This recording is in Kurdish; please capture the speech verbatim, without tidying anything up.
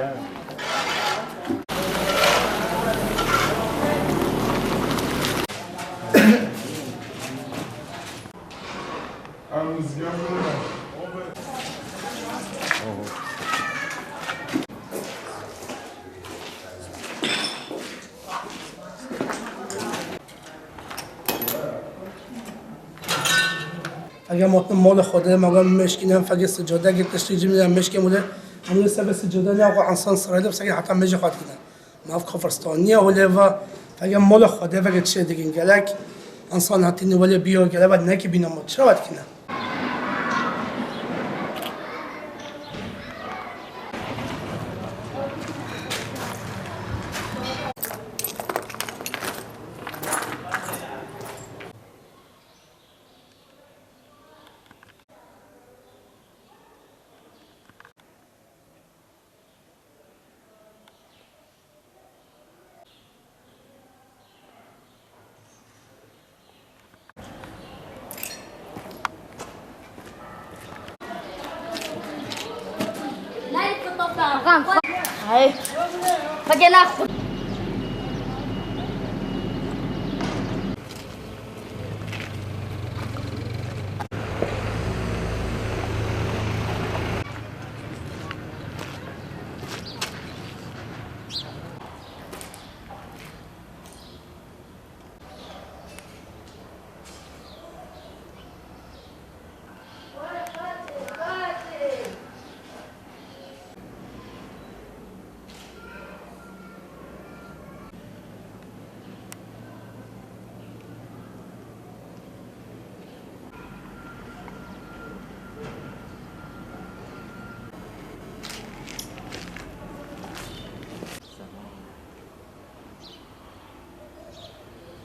Fegê motnê molê Xwedê, me got meşkîne, fegê sicade gê tiştî cimî ya meşkê mûle, hemû sebe sicade ne xwe ensan sirayde bi segê heta mejê xwe dikine. Nav kofirstaniye wele va, fegê molê Xwedê veke çê digin gelek, ensan hatîne wele biyo gelek va nekî bîna ma çira va dikine. Hey. Fegê naxwe.